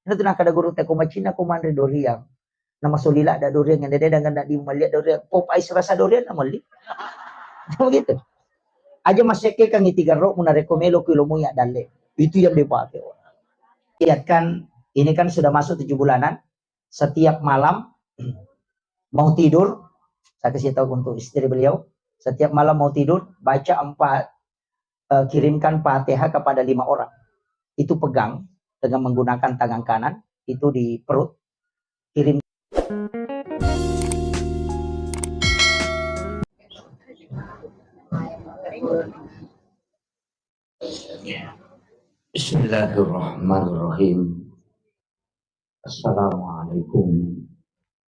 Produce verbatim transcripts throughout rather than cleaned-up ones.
Ina tu nakada guru te, ko macinna ko manre doriang. Nama solila da doriang, yang dede dengan di melihat doriang. Pop ice rasa doriang nama li. Begitu. Aja masih ke kang itiga ro muna reko melo kulo muya dalle. Itu yang dipakai orang. Lihat kan, ini kan sudah masuk tujuh bulanan. Setiap malam mau tidur, saya kasih tahu untuk istri beliau, setiap malam mau tidur, baca empat, eh, kirimkan Fatihah kepada lima orang. Itu pegang dengan menggunakan tangan kanan, itu di perut, kirim. Bismillahirrahmanirrahim. Assalamualaikum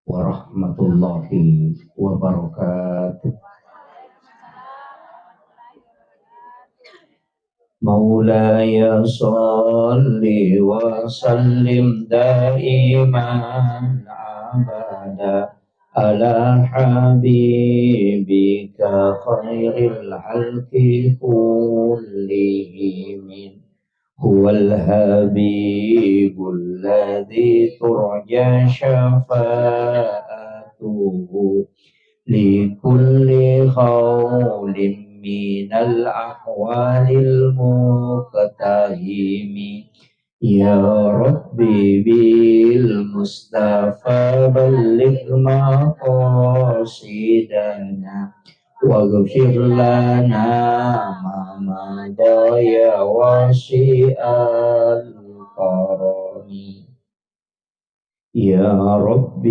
warahmatullahi wabarakatuh. مولاي صل وسلم دائما أبدا على حبيبك خير الخلق كلهم. هو الحبيب الذي ترجى شفاعته لكل هول من الأهوال المقتحم. يا رب بالمصطفى بلغ مقاصدنا واغفر لنا ما مضى يا واسع الكرم. يا رب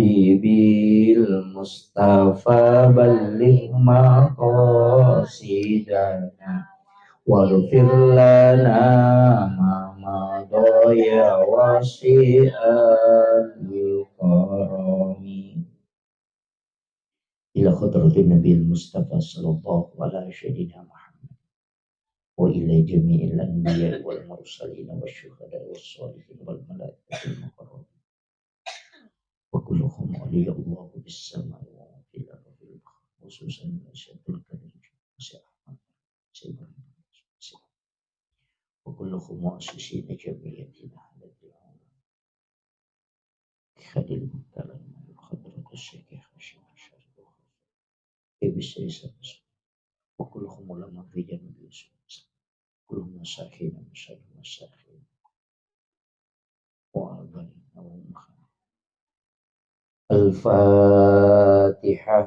بالمصطفى بلغ مقاصدنا واغفر لنا ما مضى يا واسع الكرم. إلى حضرة النبي المصطفى صلى الله على سيدنا محمد وإلى جميع الأنبياء والمرسلين والشهداء والصالحين والملائكة المقربين وكلهم أولياء الله في السماء وفي الأرض، خصوصا الشيخ عبد القادر الجيلاني، الشيخ أحمد، الشيخ إبراهيم، الشيخ وكلهم مؤسسين جمعيتنا التي خليل المختار المعروف حضرة الشيخ هاشم الشريف وخلفائه بالسلسلة، وكلهم علماء في جميع الأصول، كلهم مساكين ومساكين مساكين وآبائنا وأمهاتنا. الفاتحة.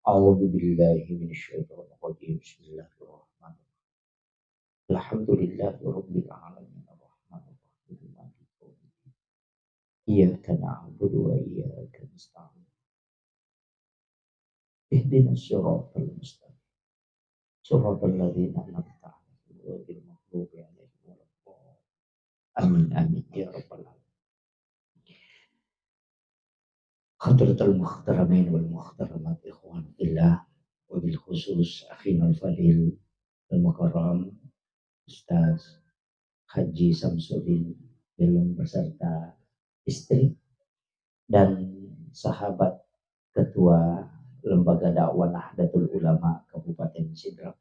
أعوذ بالله من الشيطان الرجيم. بسم الله الرحمن الرحيم. الحمد لله رب العالمين. الرحمن الرحيم. مالك يوم الدين. إياك نعبد وإياك نستعين. اهدنا الصراط المستقيم. صراط الذين أنعمت عليهم غير المغضوب عليهم ولا الضالين. آمين، آمين يا رب العالمين. حضرة المحترمين والمحترمات، إخوان في الله، وبالخصوص أخينا الفضيل المكرم، Ustaz Haji Samsudin Belum beserta istri, dan sahabat Ketua Lembaga Dakwah Nahdlatul Ulama Kabupaten Sidrap,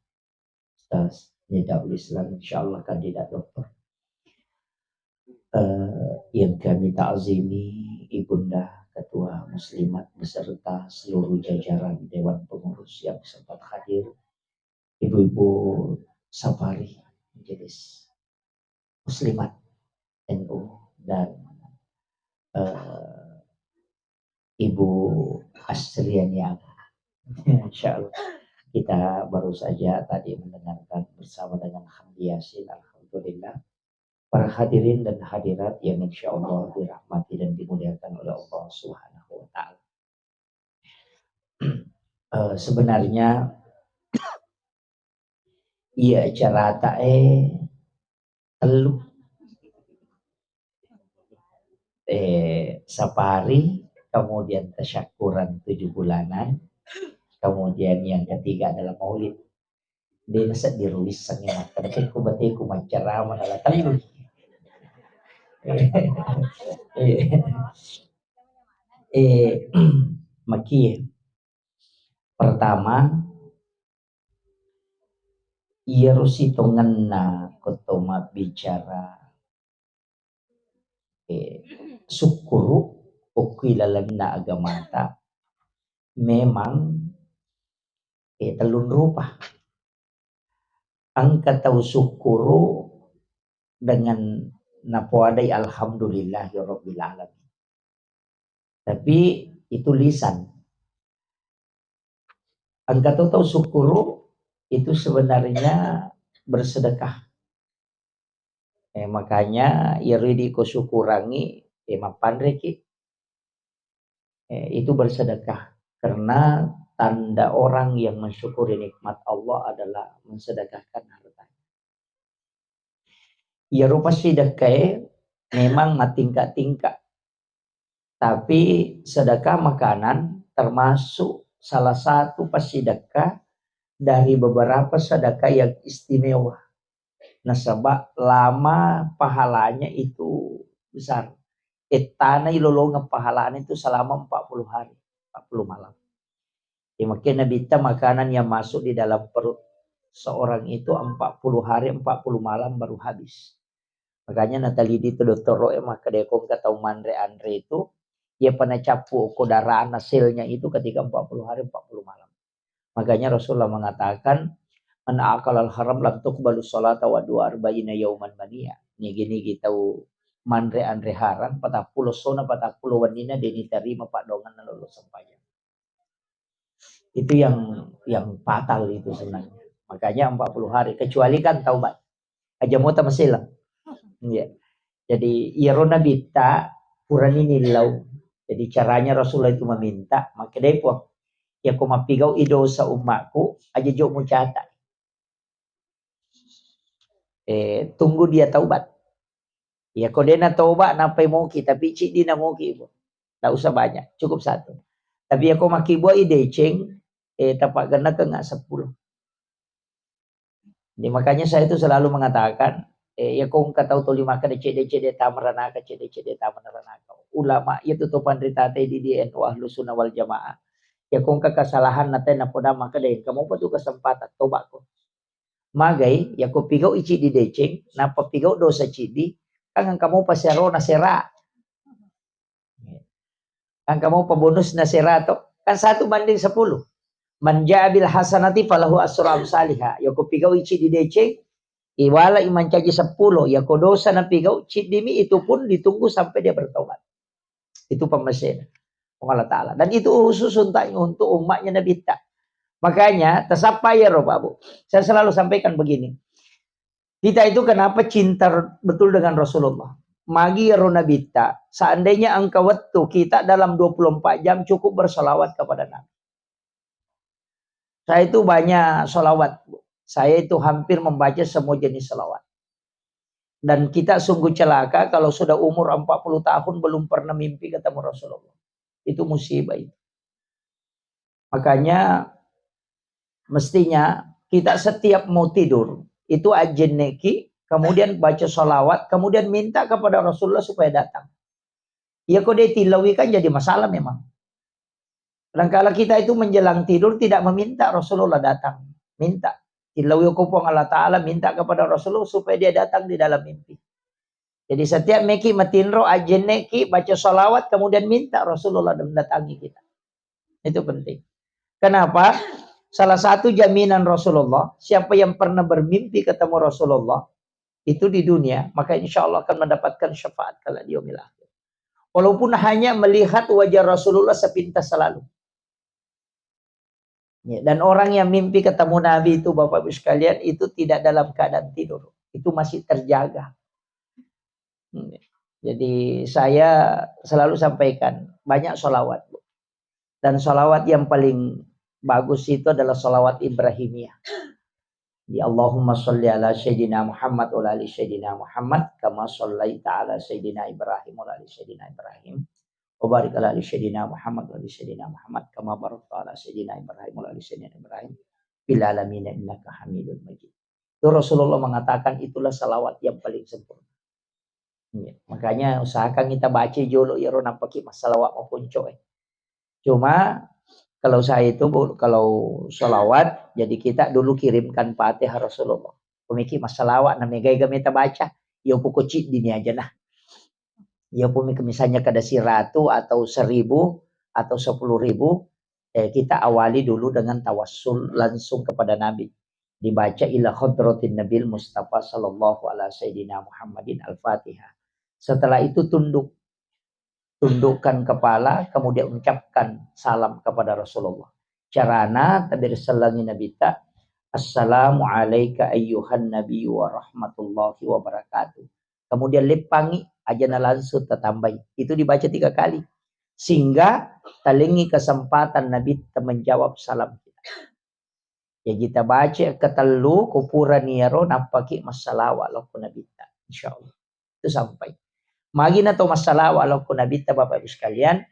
Ustaz Nidaul Islam, insyaallah kandidat doktor. Eh, yang kami ta'zimi Ibunda Ketua Muslimat beserta seluruh jajaran Dewan Pengurus yang sempat hadir, Ibu-ibu Sapari, Majelis Muslimat N U, dan, eh, Ibu Asriani Aga. Insyaallah. Kita baru saja tadi mendengarkan bersama dengan Hamdi Yasin, alhamdulillah. Para hadirin dan hadirat yang insyaallah dirahmati dan dimuliakan oleh Allah Subhanahu wa Ta'ala. Eh, sebenarnya, iya, acara tae tellu. Eh, sapari, kemudian tasyakuran tujuh bulanan, kemudian yang ketiga adalah maulid. De' nasedding ruwissengngi makkeda, "Ko bateku maccarama nala tellu." Eh, eh, makie. Pertama, iyaro sitongenna ko to mabbicara, eh, Sukkuru okki lalenna agamata memang, eh, tellung rupa. Engka tau sukkuru dengan napoadai alhamdulillahi rabbil alamin. Tapi itu lisan. Engka to tau sukkuru itu sebenarnya bersedekah. Eh, makanya iyaro idi ko syukurangi, eh, mappanreki, eh, itu bersedekah. Karena tanda orang yang mensyukuri nikmat Allah adalah mensedekahkan hartanya. Iyaro passidekkae memang matingka-tingka. Tapi sedekah makanan termasuk salah satu passidekah dari beberapa sedekah yang istimewa. Nasaba lama pahalanya itu besar. Ettana ilolongeng pahalana itu selama empat puluh hari, empat puluh malam. Ya, makanya Nabitta makanan yang masuk di dalam perut seorang itu empat puluh hari, empat puluh malam baru habis. Makanya natalidi tu dottoro'e makkeda ko engka tau manre anre itu, iya pa nacappu ko darahna selnya itu ketika empat puluh hari, empat puluh malam. Makanya Rasulullah mengatakan, "Man akalal haram lam tuqbalu salata wa dua arba'ina yauman mania." Nigi-nigi tau manre anre harang, patappulo sona, patappulo wenninna de' nitarima paddoangenna lollo sempajang. Itu yang, yang fatal itu sebenarnya. Makanya empat puluh hari, kecuali kan taubat. Aja mota maselang. Iya. Jadi, iyaro Nabitta purani nillau. Jadi, caranya Rasulullah itu meminta, makkedai Puang, "Iya ko mappigau i dosa ummakku, aja jo mucata. Eh, tunggu dia taubat. Iya ko de' natobat, nappai moki, tapi ciddi na moki, Bu. Ndak usah banyak, cukup satu. Tapi iya ko makkibua i deceng, eh, tapaggenna kenga sepuluh." Jadi, makanya saya itu selalu mengatakan, eh, iya ko engka tau tuli makkeda cedde-cedde tama ranaka, cedde-cedde tama ranaka. Ulama iya tu to panrita te di, di N U Ahlussunnah wal Jamaah. Iya ko engka kesalahan na te napoda makkeda, engka mopa tu kesempatan, toba ko. Magai, iya ko pigau i ciddi deceng, nappa pigau dosa ciddi, kan engka mopa serona sera. Engka mopa bonusna sera to. Kan satu banding sepuluh. "Man jaa bil hasanati falahu asru amsaliha." Iya ko pigau i ciddi deceng, iwala i mancaji sepuluh. Iya ko dosa napigau, ciddi mi, itu pun ditunggu sampai dia bertobat. Itu pammasena Puang Allah Ta'ala. Dan itu khusus untuk, untuk umatnya Nabitta. Makanya, tasappa iyaro, Pak Bu. Saya selalu sampaikan begini. Kita itu kenapa cinta betul dengan Rasulullah? Magi iyaro Nabitta, seandainya engka wettu kita dalam dua puluh empat jam cukup bersalawat kepada Nabi. Saya itu banyak salawat, Bu. Saya itu hampir membaca semua jenis salawat. Dan kita sungguh celaka kalau sudah umur empat puluh tahun belum pernah mimpi ketemu Rasulullah. Itu musibah itu. Makanya mestinya kita setiap mau tidur, itu ajenneki, kemudian baca salawat, kemudian minta kepada Rasulullah supaya datang. Iya ko de' tillaui kan jadi masalah memang. Kadangkala kita itu menjelang tidur tidak meminta Rasulullah datang. Minta. Tillaui ko Puang Allah Ta'ala, minta kepada Rasulullah supaya dia datang di dalam mimpi. Jadi setiap meki matinro, ajenneki, baca salawat, kemudian minta Rasulullah mendatangi kita. Itu penting. Kenapa? Salah satu jaminan Rasulullah, siapa yang pernah bermimpi ketemu Rasulullah, itu di dunia, maka insya Allah akan mendapatkan syafaat kelak di yaumil akhir. Walaupun hanya melihat wajah Rasulullah sepintas selalu. Ya, dan orang yang mimpi ketemu Nabi itu, Bapak Ibu sekalian, itu tidak dalam keadaan tidur. Itu masih terjaga. Hmm. Jadi saya selalu sampaikan, banyak salawat, Bu. Dan salawat yang paling bagus itu adalah salawat Ibrahimiyah. Di Allahumma sholli ala Sayyidina Muhammad wa ala ali Sayyidina Muhammad, kama shallaita ala Sayyidina Ibrahim wa ala ali Sayyidina Ibrahim. Wa barik ala ali Sayyidina Muhammad wa ali Sayyidina Muhammad, kama barakta ala Sayyidina Ibrahim wa ala ali Sayyidina Ibrahim fil alamin innaka Hamidum Majid. Itu Rasulullah mengatakan itulah salawat yang paling sempurna. Iya, makanya usahakan kita baca jolo iyaro nappaki massalawat maponco, eh. Cuma kalau saya itu, Bu, kalau salawat, jadi kita dulu kirimkan Fatihah Rasulullah. Pemiki massalawat, na megai gameta baca, yo poko ciddi ni aja nah. Iya pun misalnya kada siratu atau seribu atau sepuluh ribu, eh, kita awali dulu dengan tawassul langsung kepada Nabi. Dibaca ila hadratin Nabil Mustafa sallallahu ala sayyidina Muhammadin Al-Fatihah. Setelah itu tunduk. Tundukkan kepala, kemudian ucapkan salam kepada Rasulullah. Carana, tabir sellengi Nabitta, "Assalamu alaika ayyuhan nabiyyu wa rahmatullahi wa barakatuh." Kemudian leppangi, aja na langsung tatambai. Itu dibaca tiga kali. Sehingga talengi kesempatan Nabitta menjawab salam kita. Jaji tabaca ketellu, ko purani iyaro, nappaki massalawa lao ko Nabitta. Insya Allah. Itu sampai. Magi na to massalawa lao ko Nabitta, Bapak Ibu sekalian,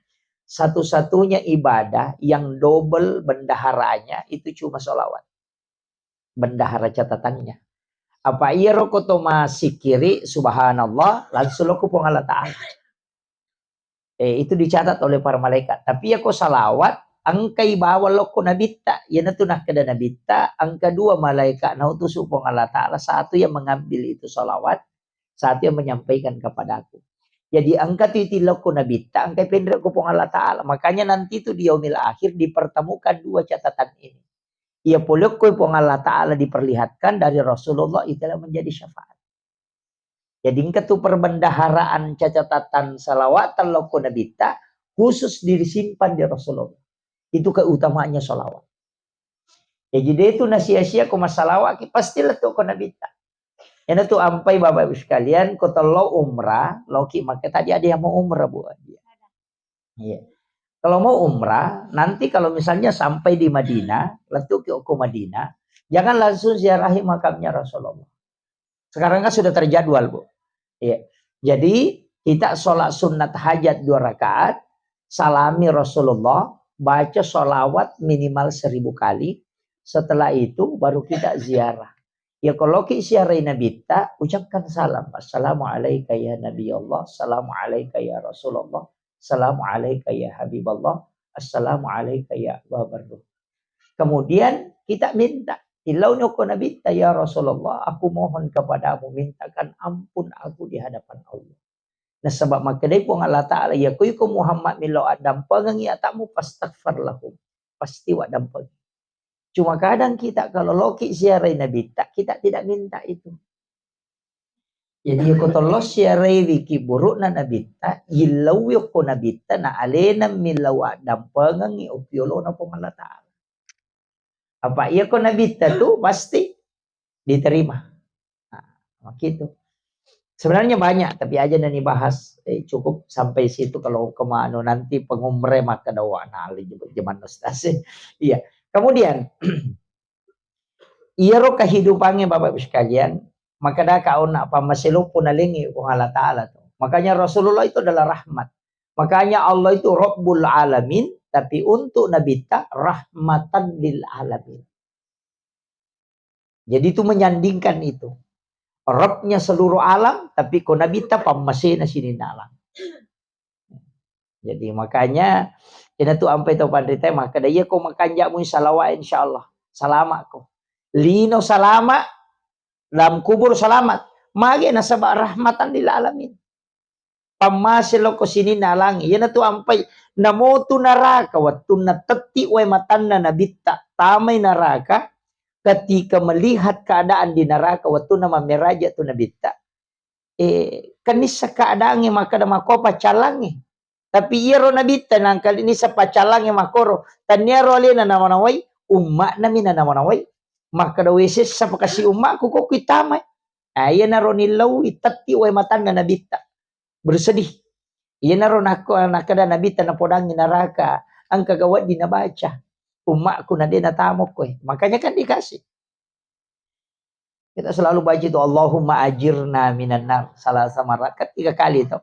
satu-satunya ibadah yang double bendaharanya itu cuma sholawat. Bendahara catatannya. Apa iyaro ko to masikiri, subhanallah, langsung lao ko Puang Allah Ta'ala. Eh, itu dicatat oleh para malaikat. Tapi iya ko salawat, engkai bawang lao ko Nabitta. Iyanatu nakkeda Nabitta, engka dua malaikat nautusu Puang Allah Ta'ala, satu yang mengambil itu salawat, satu yang menyampaikan kepadaku. Jadi engka tu iti lao ko Nabitta, engkai penre ko Puang Allah Ta'ala. Makanya nanti tu di yaumil akhir dipertemukan dua catatan ini. Iya pole ko Puang Allah Ta'ala diperlihatkan dari Rasulullah, itulah menjadi syafaat. Jadi engka tu perbendaharaan catatan salawat lao ko Nabitta khusus disimpan di Rasulullah. Itu keutamaannya salawat. Jadi de tu nasia-sia ko massalawa ki, pasti lettu ko Nabitta. Iyanatu ampai Bapak Ibu sekalian, ko tello umrah, loki maka tadi ada yang mau umrah, Bu. Iya. Kalau mau umrah, nanti kalau misalnya sampai di Madinah, lettu ki ko Madinah, jangan langsung ziarahi makamnya Rasulullah. Sekarang kan sudah terjadwal, Bu. Iya. Jadi, kita sholat sunat hajat dua rakaat, salami Rasulullah, baca sholawat minimal seribu kali, setelah itu baru kita ziarah. Ya, kalau ki ziarahi Nabitta, ucapkan salam. "Assalamu alaika ya Nabi Allah, assalamu alaika ya Rasulullah, assalamu alaika ya Habiballah, assalamu alaika ya Aba Barruh." Kemudian kita minta, "Tillauni ko Nabitta, ya Rasulullah, aku mohon kepadamu, mintakan ampun aku di hadapan Allah." Nasaba makkedai Puang Allah Ta'ala, "Ya ko iko Muhammad millau addampengengi atamu, fastaghfar lahum." Pasti waddampengi. Cuma kadang kita kalau loki ziarahi Nabitta, kita tidak minta itu. Jadi, ko tello ziarahi wiki burukna Nabitta, yillauwi ko Nabitta, na alena millau addampengengi opiolona Puang Allah Ta'ala. Apa iya ko Nabitta tu pasti diterima. Nah, begitu. Sebenarnya banyak, tapi aja nani bahas, eh, cukup sampai situ. Kalau kemana nanti pengumre maka dawa nali zaman ustaz. Iya. Kemudian, iyaro kehidupannya Bapak Ibu sekalian, maka daka ona pammaseloppo nalengi Puang Allah Ta'ala tu. Makanya Rasulullah itu adalah rahmat. Makanya Allah itu Rabbul Alamin, tapi untuk Nabitta rahmatan lil alamin. Jadi itu menyandingkan itu. Rabbnya seluruh alam, tapi ko Nabitta pammasena sininna alam. Jadi makanya, ina tu ampai tau panrita, maka da iya ko makanja mui salawat, insya Allah salama ko. Lino salama, dalam kubur selamat. Mage nasaba rahmatan lil alamin. Pammase loko sininna alangnge. Iyanatu ampai namotu naraka wettunna tetti wae matanna Nabitta. Tamai naraka, ketika melihat keadaan di neraka wettunna mammeraja tu Nabitta. Eh, kenissa keadaangnge makkeda makko paccalangnge. Tapi iyaro Nabitta nangkali nissa paccalangnge makkoro. Tanniaro alena namanawai, umma'nami nanamanawai. Makkeda we sessa pakasi umma'ku ko kuitamai. Ah, iyanaro nillaui tetti wae matanna Nabitta. Bersedih. Iyanaro nakko-, nakkeda Nabitta napodangngi neraka, engkaga wedding nabaca. Umma'ku na de natamokkoe. Makanya kan dikasih. Kita selalu baca itu, "Allahumma ajirna minan nar." Salah sama rakaat tiga kali itu.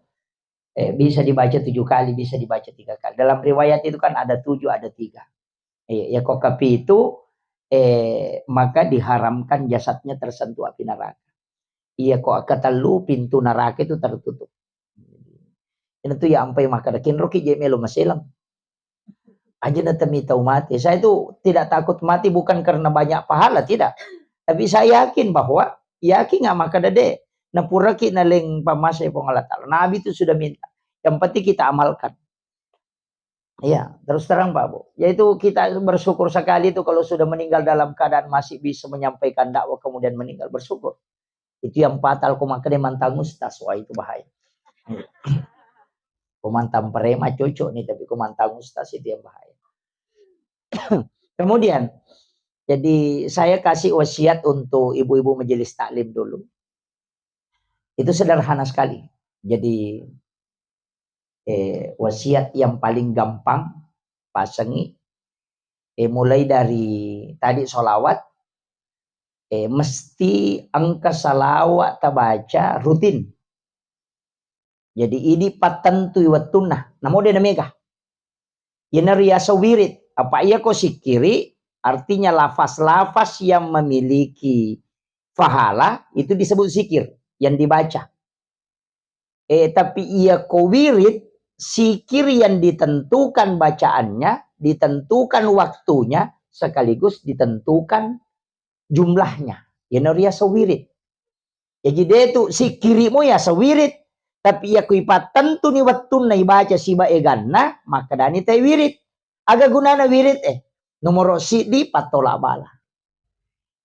Eh, bisa dibaca tujuh kali, bisa dibaca tiga kali. Dalam riwayat itu kan ada tujuh, ada tiga. Iya, ya kok kapitu, eh, maka diharamkan jasadnya tersentuh api neraka. Iya, kok ketellu pintu neraka itu tertutup. Ina tu ya ampai makkeda, "Kenroki je melo maselang." Aja na temi tau mati. Saya itu tidak takut mati bukan karena banyak pahala, tidak. Tapi saya yakin bahwa, yakin nggak makkeda de, napuraki naleng pammase Puang Allah Ta'ala. Nabi itu sudah minta, Yang penting kita amalkan. Iya, terus terang, Pak, Bu. Yaitu kita bersyukur sekali itu kalau sudah meninggal dalam keadaan masih bisa menyampaikan dakwah, kemudian meninggal, bersyukur. Itu yang fatal, ko makkeda mantang ustaz, wah, itu bahaya. Ko mantang preman cocok nih, tapi ko mantang ustaz itu yang bahaya. Kemudian, jadi saya kasih wasiat untuk ibu-ibu majelis taklim dulu. Itu sederhana sekali. Jadi, eh, wasiat yang paling gampang, pasengi, eh, mulai dari tadi sholawat, eh, mesti engka salawat tabaca rutin. Jadi, idi pattentui wettunna, namo de namega. Iyana riaseng wirid. Apa iya ko sikiri, artinya lafaz-lafaz yang memiliki pahala itu disebut zikir yang dibaca. Eh, tapi iya ko wirid, zikir yang ditentukan bacaannya, ditentukan waktunya, sekaligus ditentukan jumlahnya. Iyana riaseng wirid. Jadi de tu sikiri mo yaseng wirid, tapi iya ko ipattentuni wettunna ibaca siba eganna, makkedani te wirid. Aga gunana wirid eh? Nomoro siddi pattola bala.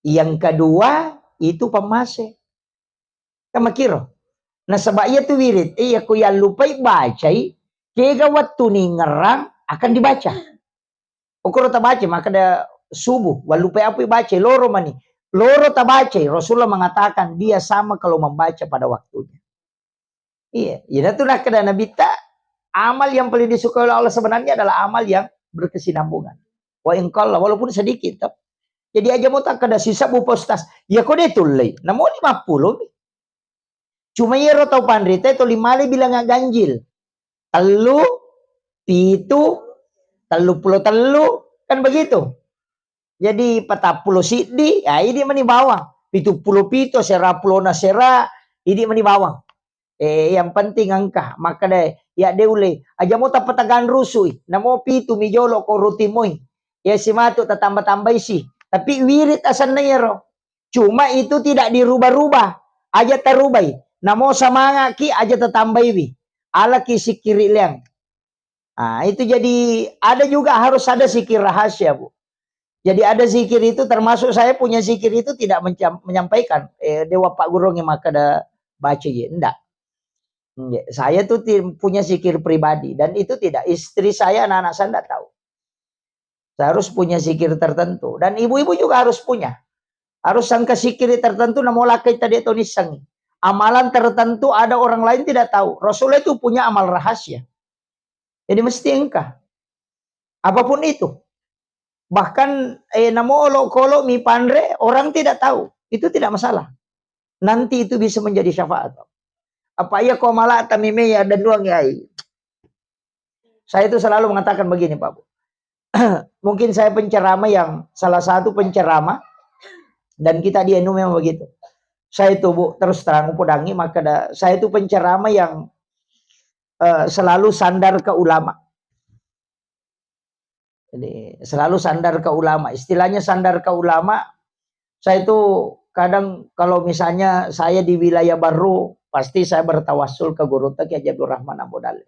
Yang kedua itu pammase. Kan makkiro. Nasaba iya tu wirid, eh, iya ko yallupai bacai, kega wettuni ngerang akan dibaca. Okoro tabaca, makkeda subuh, wallupai apa baca, loro mani. Loro tabaca, Rasulullah mengatakan dia sama kalau membaca pada waktunya. Iya, iyana tu nakkeda Nabitta, amal yang paling disukai oleh Allah sebenarnya adalah amal yang berkesinambungan. Wa in qalla, walaupun sedikit, toh. Jadi aja mo takkeda sisebbu, Pak Ustaz. Ya ko de tullei, namo lima puluh mi. Cuma iyaro tau panrita toli male bilang ganjil. Tellu, pitu, tellu pulo tellu, kan begitu. Jadi patappulo siddi, ya idi mani bawang. Pitu pulo pitu, sera pulona sera, idi mani bawang. Eh, yang penting engka, makkeda, ya de ule, aja mo tappa taganrusui, namo pitu mi jolo ko rutin moi. Ya simatu tatamba-tambai si. Tapi wirid asenna iyaro. Cuma itu tidak dirubah-rubah. Aja tarubai. Namo samangaki aja tatambaiwi. Alaki sikiri leang. Ah, itu jadi ada juga harus ada zikir rahasia, Bu. Jadi ada zikir itu termasuk saya punya zikir itu tidak mencam-, menyampaikan, eh, dewa Pak Gurung yang makkeda baca je. Enggak. Nggak. Saya tuh ti-, punya zikir pribadi dan itu tidak, istri saya, anak-anak saya enggak tahu. Saya harus punya zikir tertentu. Dan ibu-ibu juga harus punya. Harus sangka zikir tertentu, namo lakkai tadi to nissengi. Amalan tertentu ada orang lain tidak tahu. Rasulullah itu punya amal rahasia. Jadi mesti engka. Apapun itu. Bahkan, eh, namo olokolo mi panre, orang tidak tahu. Itu tidak masalah. Nanti itu bisa menjadi syafaat. Apa iya ko malata mime ya dan doang ya. Saya itu selalu mengatakan begini, Pak Bu. Mungkin saya penceramah yang, salah satu penceramah, dan kita di N U memang begitu. Saya itu, Bu, terus terang, upodangi, maka da-, saya itu penceramah yang, eh, selalu sandar ke ulama. Jadi, selalu sandar ke ulama. Istilahnya sandar ke ulama, saya itu kadang kalau misalnya saya di wilayah baru, pasti saya bertawassul ke Gurutta Kiai Haji Abdul Rahman Ambo Dalem.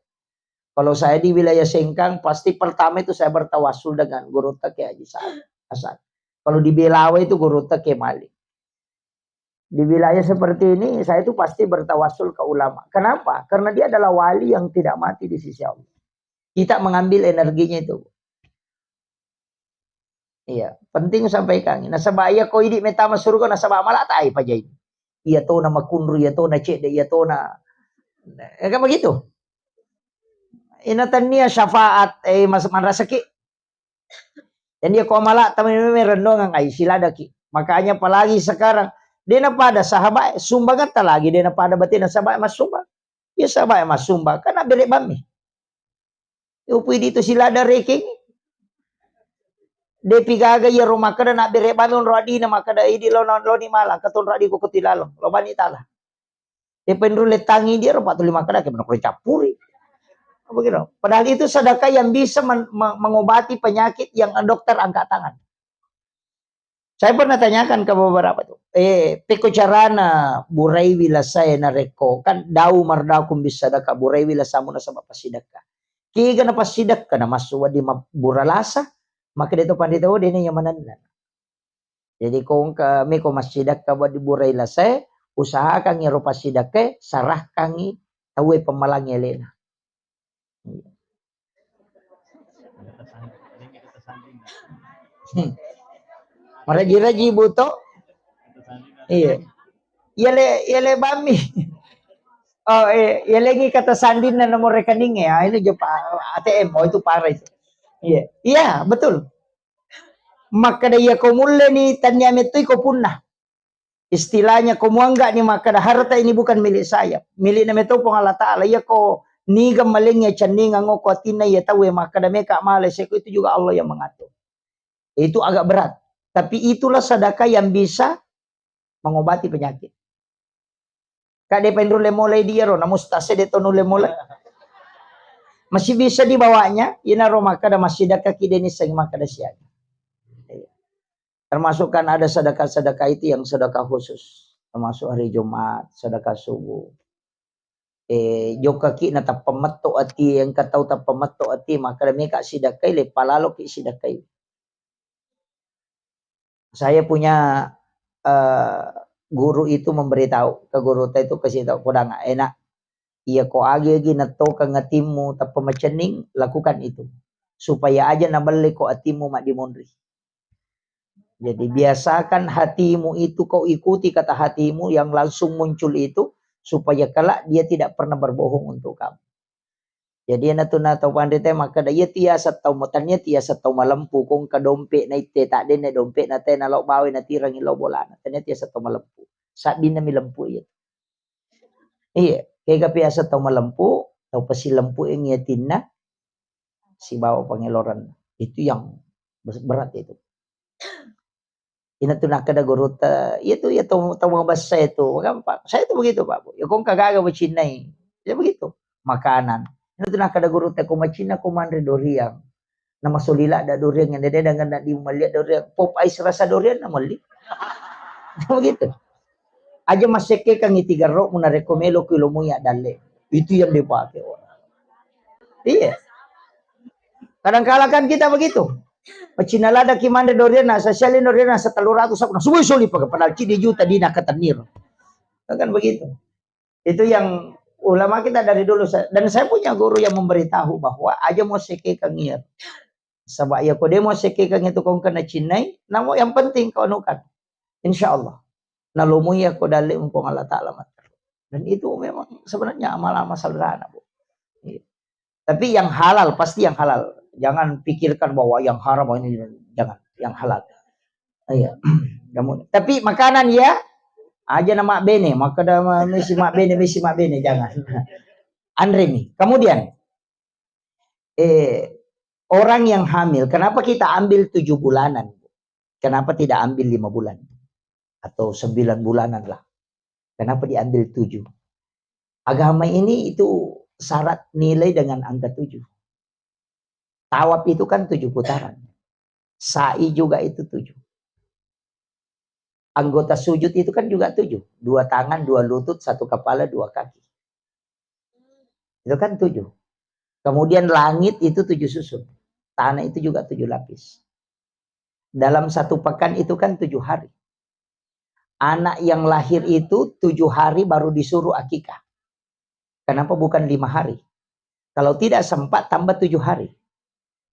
Kalau saya di wilayah Sengkang, pasti pertama itu saya bertawassul dengan Gurutta Kiai Haji Sa-, Hasan. Kalau di Belawa itu Gurutta Kiai Malik. Di wilayah seperti ini, saya itu pasti bertawassul ke ulama. Kenapa? Karena dia adalah wali yang tidak mati di sisi Allah. Kita mengambil energinya itu. Iya, penting sampaikan. Nasaba iya ko idi metama surga, nasaba mala tai pajai. Iya tona makunru, iya tona cedde, iya tona. Ya kan begitu? Ina tania syafaat, eh, mas-, manrasaki. Dan dia ko mala tama meme rendongang ai siladaki. Makanya apalagi sekarang, dena pada sahabat, sumbangan ta lagi, dena pada batina sahabat mas sumbang. Iya sahabat mas sumbang, kan abere bammi. Upui ditu silada rekeng. Depi gaga iya ro makkeda nabbere bami onro adina makkeda idi lo, lo ni mala, engka tonro adi ko koti laleng, lo bani tala. Depa inro lettangi dia ro, patuli makkeda ke menokro cappuri. Apa gitu? Padahal itu sedekah yang bisa men-, me-, mengobati penyakit yang dokter angkat tangan. Saya pernah tanyakan ke beberapa tuh. eh, pekko carana buraiwi lasae narekko, kan dau mardakung bissadaka, buraiwi lasamu nasaba passidakka. Kega na passidakka na massu wedding mabbura lasa, makkeda to panrita, "Oh, dena iya manenna." Jadi ko engka meko massidakka wedding burai lasae, usahakangngi ero passidakkae sarahkangngi tauwe pemmalangngi alena. Iya. Hmm. Maraji-raji buto. Iya. Iya le, iya le bami. Oh, eh, iya lengi kata sandinna nomor rekening ya. Ah, ini jopa A T M. Oh, itu parah itu. Iya. Iya, betul. Makkeda iya ko mulleni tannia mettui ko punna. Istilahnya ko muanggani makkeda harta ini bukan milik saya. Milikna meto Puang Allah Ta'ala. Iya ko niga malengngi cenningeng ko atinna iya tauwe makkeda meka male seko, itu juga Allah yang mengatur. Itu agak berat. Tapi itulah sedekah yang bisa mengobati penyakit. Kak, de' pa nulle molai dia ro, na mustase de' to nulle molai. Masih bisa dibawanya, inaro makkeda massidakkaki de' nissengngi makkeda siaga. Iya. Termasuk kan ada sedekah-sedekah itu yang sedekah khusus. Termasuk hari Jumat, sedekah subuh. Eh, jokkaki na tappa metto ati, engka tau tappa metto ati, makkeda meka sidakkai, le palaloki sidakkai. Saya punya, eh, guru itu memberitahu, ke guru ta itu kasih tahu, "Kodang enak, iya ko agi-agi nettokeng atimmu tappa macenning, lakukan itu. Supaya aja nabelle ko atimmu maddimonri." Jadi biasakan hatimu itu, kau ikuti kata hatimu yang langsung muncul itu, supaya kelak dia tidak pernah berbohong untuk kamu. Jadi iyana tu na tau panrita makkeda, iya tiasa tau mo-, tania tiasa tau malempu, ko engka dompe' na itte, ta denne dompe' na te na lao bawa na tirangi lao bolana. Tania tiasa tau malempu. Sabbinna mi lempu iya. Iya, kega biasa tau malempu, tau pasilempu engi atinna, sibawa pangeloran. Itu yang bes-, berat itu. Ina tu nakkeda gurutta, iya tu, iya tau, tau mabessa itu, gampang. Saya tu begitu, Pak Bu. Ya, ko engka gaga bacinnai. Ya begitu. Makanan. Ina tu nakkeda gurutta, ko macinna ko manre doriang. Na masoli ladda doriang, na de' danganna di malli doriang. Pop ice rasa doriang na malli. Begitu. Aja massekkekangngi tiga ro'mu narekko melo ki lo muya dalle. Itu yang dipakai orang. Iya. Kadangkala kan kita begitu. Macinna ladaki manre dorian, nasa siali dorian, nasa tellu ratus, aku, nah, suboi soli pakai, padahal cidi juta dina katennir. Kan begitu. Itu yang ulama kita dari dulu, sa-, dan saya punya guru yang memberitahu bahwa aja mo sekekang iya. Saba iya ko de' mo sekekang itu kong kena cinnai, namo yang penting kau anukan. Insya Allah. Nalomui iya ko dalle Puang Allah Ta'ala materru. Dan itu memang sebenarnya amal-amal sederhana, Bu. Iya. Tapi yang halal, pasti yang halal. Jangan pikirkan bahwa yang haram ini, jangan, yang halal. Iya. Namun, tapi makanan ya, aja na mabbene, makkeda ma-, mesi mabbene, mesi mabbene, jangan. Anremi. Kemudian, eh, orang yang hamil, kenapa kita ambil tujuh bulanan? Kenapa tidak ambil lima bulan? Atau sembilan bulanan lah. Kenapa diambil tujuh? Agama ini itu syarat nilai dengan angka tujuh. Tawaf itu kan tujuh putaran. Sa'i juga itu tujuh. Anggota sujud itu kan juga tujuh. Dua tangan, dua lutut, satu kepala, dua kaki. Itu kan tujuh. Kemudian langit itu tujuh susun. Tanah itu juga tujuh lapis. Dalam satu pekan itu kan tujuh hari. Anak yang lahir itu tujuh hari baru disuruh akikah. Kenapa bukan lima hari? Kalau tidak sempat, tambah tujuh hari.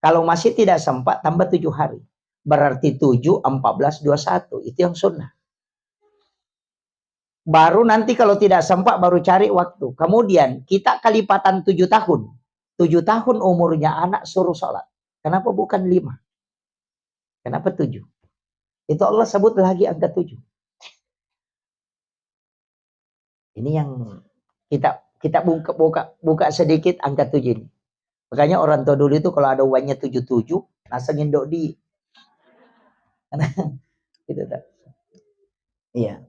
Kalau masih tidak sempat, tambah tujuh hari. Berarti tujuh, empat belas, dua satu. Itu yang sunnah. Baru nanti kalau tidak sempat, baru cari waktu. Kemudian kita kelipatan tujuh tahun. Tujuh tahun umurnya anak suruh sholat. Kenapa bukan lima? Kenapa tujuh? Itu Allah sebut lagi angka tujuh. Ini yang kita, kita buka, buka, buka sedikit angka tujuh ini. Makanya orang tua dulu itu kalau ada uangnya tujuh tujuh, naseng indo di. Gitu, tak? Iya.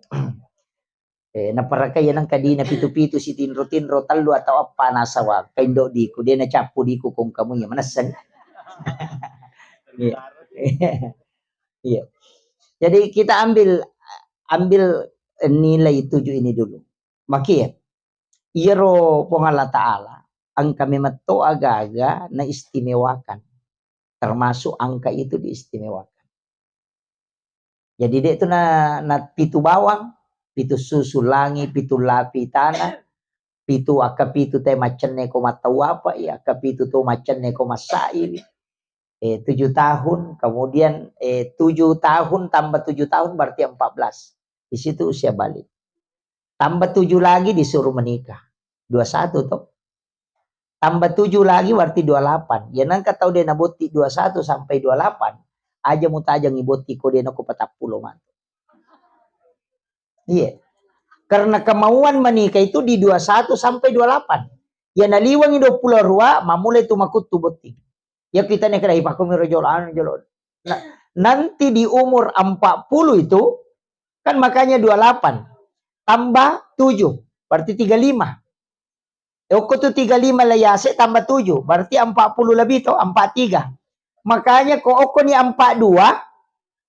Eh, naparaka iya nang kadina pitu-pitu, sitinro-tinro, tellu atau apa, nasawa kaindo diku, dia nacappu diku kong kamu ya, manessani. Iya. Iya. Jadi kita ambil, ambil nilai tujuh ini dulu. Maki ya, iyaro Puang Allah Ta'ala engka memetto aga-aga naistimewakan, termasuk angka itu diistimewakan. Jadi, de' tu na, na pitu bawang, pitu susu langi, pitu lapi tanah, pitu, akka pitu te maccenne ko mattau apa, iya, akka pitu to maccenne ko massai. Eh, tujuh tahun, kemudian, eh, tujuh tahun tambah tujuh tahun berarti empat belas. Di situ usia balik. Tambah tujuh lagi disuruh menikah. Dua satu toh. Tambah tujuh lagi berarti dua delapan. Ya, nangka tau de' nabotti dua satu sampai dua delapan, aja mutajang ibotti ko de' nako patappulo matu. Iya. Karena kemauan menikah itu di dua satu sampai dua delapan. Ya, naliwangi dua puluh dua, mamulai tu makuttu botting. Ya, kita nih kira ipakumi ro jolo, anu jolo. Nah, nanti di umur empat puluh itu, kan makanya dua delapan tambah tujuh, berarti tiga lima. Eh, okko tu tiga lima la yase tambah tujuh, berarti empat puluh lebih toh, empat tiga. Makanya ko okko ni empat dua,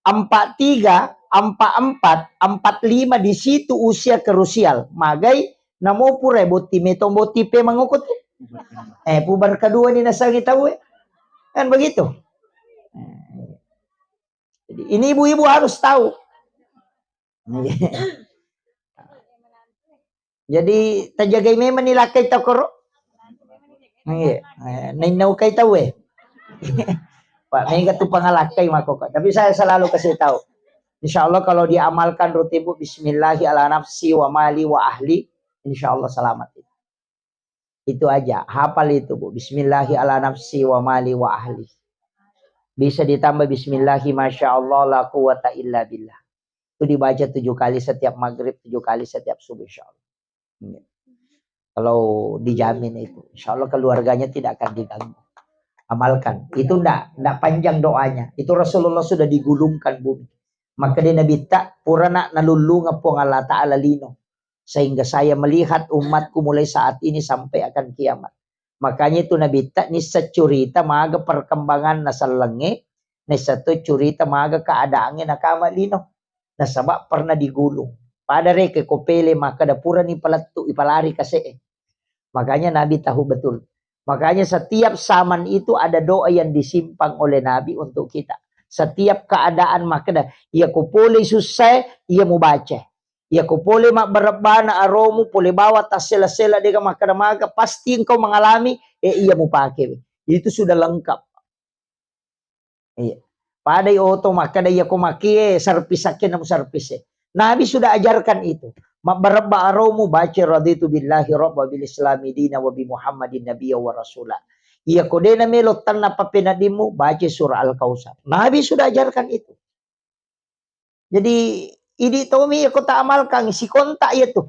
empat tiga, empat empat, empat lima, di situ usia krusial. Magai namo pura botti metong botti pe mangoko tu. Eh, pubar kedua ni nasangi tau, eh. Kan begitu. Jadi, ini ibu-ibu harus tahu. Jadi, tajagai memang ni lakkai tau koro. Iya, eh, nainnaukai tau, eh. Pak, mega tu pangalakkai mako, Kak. Tapi saya selalu kasih tahu. Insya Allah kalau diamalkan rutin, Bu, bismillahi ala nafsi wa mali wa ahli, insya Allah selamat. Itu aja, hafal itu, Bu. Bismillahi ala nafsi wa mali wa ahli. Bisa ditambah bismillahi masya Allah la quwata illa billah. Itu dibaca tujuh kali setiap maghrib, tujuh kali setiap subuh, insya Allah. Iya. Kalau dijamin itu, insya Allah keluarganya tidak akan diganggu. Amalkan. Itu ndak, ndak panjang doanya. Itu Rasulullah sudah digulungkan bumi. Maka dia Nabi tak purana nalullungeng Puang Allah Ta'ala lino. Sehingga saya melihat umatku mulai saat ini sampai akan kiamat. Makanya itu Nabi tak nissa curita maga perkembangan nasallengnge, nissa tu curita maga keadaannya nakama lino. Nasaba pernah digulung. Pada reke ko pele maka dapurani palettu, ipalari kase'e. Makanya Nabi tahu betul. Makanya setiap zaman itu ada doa yang disimpan oleh Nabi untuk kita. Setiap keadaan makkeda, iya ko pole susah, iya mubaca. Iya ko pole mabbarebbana aromu, pole bawa tassela-sela dega makkeda maga, pasti engkau mengalami, eh, iya mupake. Itu sudah lengkap. Iya. Padai oto makkeda iya ko makie servis akke namu servis e. Nabi sudah ajarkan itu. Mabbarebba aromu baca raditu billahi rabba bil islami dina wa bi Muhammadin nabiyya wa rasula. Iya ko dena melo tanna pappeneddimmu baca surah Al-Kautsar. Nabi sudah ajarkan itu. Jadi idi tomi iya ko ta amalkan sikontak iya tu.